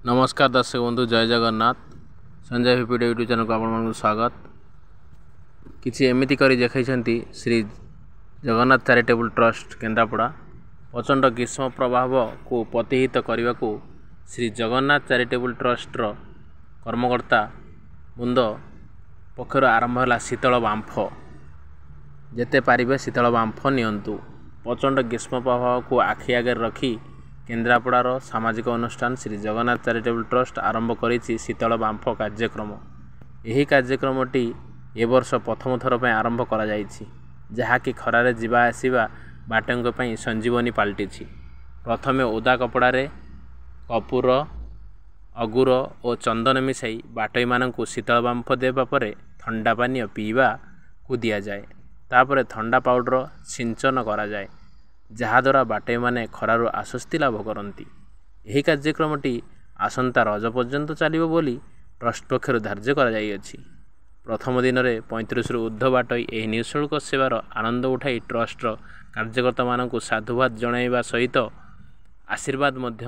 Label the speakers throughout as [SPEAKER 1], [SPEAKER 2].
[SPEAKER 1] ନମସ୍କାର ଦର୍ଶକ ବନ୍ଧୁ, ଜୟ ଜଗନ୍ନାଥ। ସଞ୍ଜୟ ଭିପିଡି ୟୁଟ୍ୟୁବ୍ ଚ୍ୟାନେଲକୁ ଆପଣମାନଙ୍କୁ ସ୍ୱାଗତ। କିଛି ଏମିତି କରି ଦେଖାଇଛନ୍ତି ଶ୍ରୀ ଜଗନ୍ନାଥ ଚାରିଟେବୁଲ୍ ଟ୍ରଷ୍ଟ, କେନ୍ଦ୍ରାପଡ଼ା। ପ୍ରଚଣ୍ଡ ଗ୍ରୀଷ୍ମ ପ୍ରଭାବକୁ ପ୍ରତିହତ କରିବାକୁ ଶ୍ରୀ ଜଗନ୍ନାଥ ଚାରିଟେବୁଲ୍ ଟ୍ରଷ୍ଟର କର୍ମକର୍ତ୍ତା ବୃନ୍ଦ ପକ୍ଷରୁ ଆରମ୍ଭ ହେଲା ଶୀତଳ ବାମ୍ଫ। ଯେତେ ପାରିବେ ଶୀତଳ ବାମ୍ଫ ନିଅନ୍ତୁ। ପ୍ରଚଣ୍ଡ ଗ୍ରୀଷ୍ମ ପ୍ରଭାବକୁ ଆଖି ଆଗରେ ରଖି କେନ୍ଦ୍ରାପଡ଼ାର ସାମାଜିକ ଅନୁଷ୍ଠାନ ଶ୍ରୀ ଜଗନ୍ନାଥ ଚାରିଟେବୁଲ୍ ଟ୍ରଷ୍ଟ ଆରମ୍ଭ କରିଛି ଶୀତଳ ବାମ୍ଫ କାର୍ଯ୍ୟକ୍ରମ। ଏହି କାର୍ଯ୍ୟକ୍ରମଟି ଏ ବର୍ଷ ପ୍ରଥମ ଥର ପାଇଁ ଆରମ୍ଭ କରାଯାଇଛି, ଯାହାକି ଖରାରେ ଯିବା ଆସିବା ବାଟୋଇଙ୍କ ପାଇଁ ସଞ୍ଜୀବନୀ ପାଲଟିଛି। ପ୍ରଥମେ ଓଦା କପଡ଼ାରେ କର୍ପୂର, ଅଗୁର ଓ ଚନ୍ଦନ ମିଶାଇ ବାଟୋଇମାନଙ୍କୁ ଶୀତଳ ବାମ୍ଫ ଦେବା ପରେ ଥଣ୍ଡା ପାନୀୟ ପିଇବାକୁ ଦିଆଯାଏ। ତାପରେ ଥଣ୍ଡା ପାଉଡ଼ର ସିଞ୍ଚନ କରାଯାଏ, ଯାହାଦ୍ୱାରା ବାଟୋଇମାନେ ଖରାରୁ ଆଶ୍ୱସ୍ତି ଲାଭ କରନ୍ତି। ଏହି କାର୍ଯ୍ୟକ୍ରମଟି ଆସନ୍ତା ରଜ ପର୍ଯ୍ୟନ୍ତ ଚାଲିବ ବୋଲି ଟ୍ରଷ୍ଟ ପକ୍ଷରୁ ଧାର୍ଯ୍ୟ କରାଯାଇଅଛି। ପ୍ରଥମ ଦିନରେ 35ରୁ ଉର୍ଦ୍ଧ୍ୱ ବାଟୋଇ ଏହି ନିଃଶୁଳ୍କ ସେବାର ଆନନ୍ଦ ଉଠାଇ ଟ୍ରଷ୍ଟର କାର୍ଯ୍ୟକର୍ତ୍ତାମାନଙ୍କୁ ସାଧୁବାଦ ଜଣାଇବା ସହିତ ଆଶୀର୍ବାଦ ମଧ୍ୟ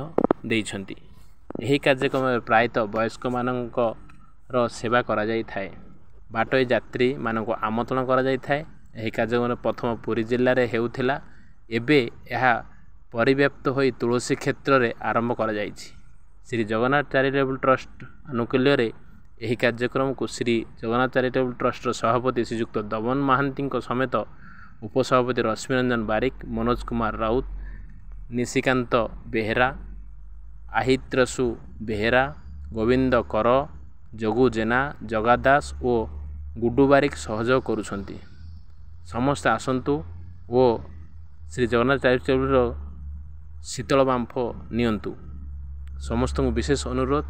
[SPEAKER 1] ଦେଇଛନ୍ତି। ଏହି କାର୍ଯ୍ୟକ୍ରମରେ ପ୍ରାୟତଃ ବୟସ୍କମାନଙ୍କର ସେବା କରାଯାଇଥାଏ। ବାଟୋଇ ଯାତ୍ରୀମାନଙ୍କୁ ଆମନ୍ତ୍ରଣ କରାଯାଇଥାଏ। ଏହି କାର୍ଯ୍ୟକ୍ରମ ପ୍ରଥମ ପୁରୀ ଜିଲ୍ଲାରେ ହେଉଥିଲା, ଏବେ ଏହା ପରିବ୍ୟାପ୍ତ ହୋଇ ତୁଳସୀ କ୍ଷେତ୍ରରେ ଆରମ୍ଭ କରାଯାଇଛି। ଶ୍ରୀ ଜଗନ୍ନାଥ ଚାରିଟେବୁଲ୍ ଟ୍ରଷ୍ଟ ଆନୁକୂଲ୍ୟରେ ଏହି କାର୍ଯ୍ୟକ୍ରମକୁ ଶ୍ରୀ ଜଗନ୍ନାଥ ଚାରିଟେବୁଲ୍ ଟ୍ରଷ୍ଟର ସଭାପତି ଶ୍ରୀଯୁକ୍ତ ଦମନ ମହାନ୍ତିଙ୍କ ସମେତ ଉପସଭାପତି ରଶ୍ମିରଞ୍ଜନ ବାରିକ, ମନୋଜ କୁମାର ରାଉତ, ନିଶିକାନ୍ତ ବେହେରା, ଆହିତ୍ରସୁ ବେହେରା, ଗୋବିନ୍ଦ କର, ଜଗୁ ଜେନା, ଜଗା ଦାସ ଓ ଗୁଡୁ ବାରିକ ସହଯୋଗ କରୁଛନ୍ତି। ସମସ୍ତେ ଆସନ୍ତୁ ଓ ଶ୍ରୀ ଜଗନ୍ନାଥ ଚାରିଟେବୁଲ୍ର ଶୀତଳ ବାମ୍ଫ ନିଅନ୍ତୁ। ସମସ୍ତଙ୍କୁ ବିଶେଷ ଅନୁରୋଧ,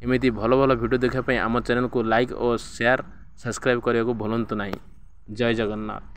[SPEAKER 1] ଏମିତି ଭଲ ଭଲ ଭିଡ଼ିଓ ଦେଖିବା ପାଇଁ ଆମ ଚ୍ୟାନେଲକୁ ଲାଇକ୍ ଓ ସେୟାର, ସବସ୍କ୍ରାଇବ୍ କରିବାକୁ ଭୁଲନ୍ତୁ ନାହିଁ। ଜୟ ଜଗନ୍ନାଥ।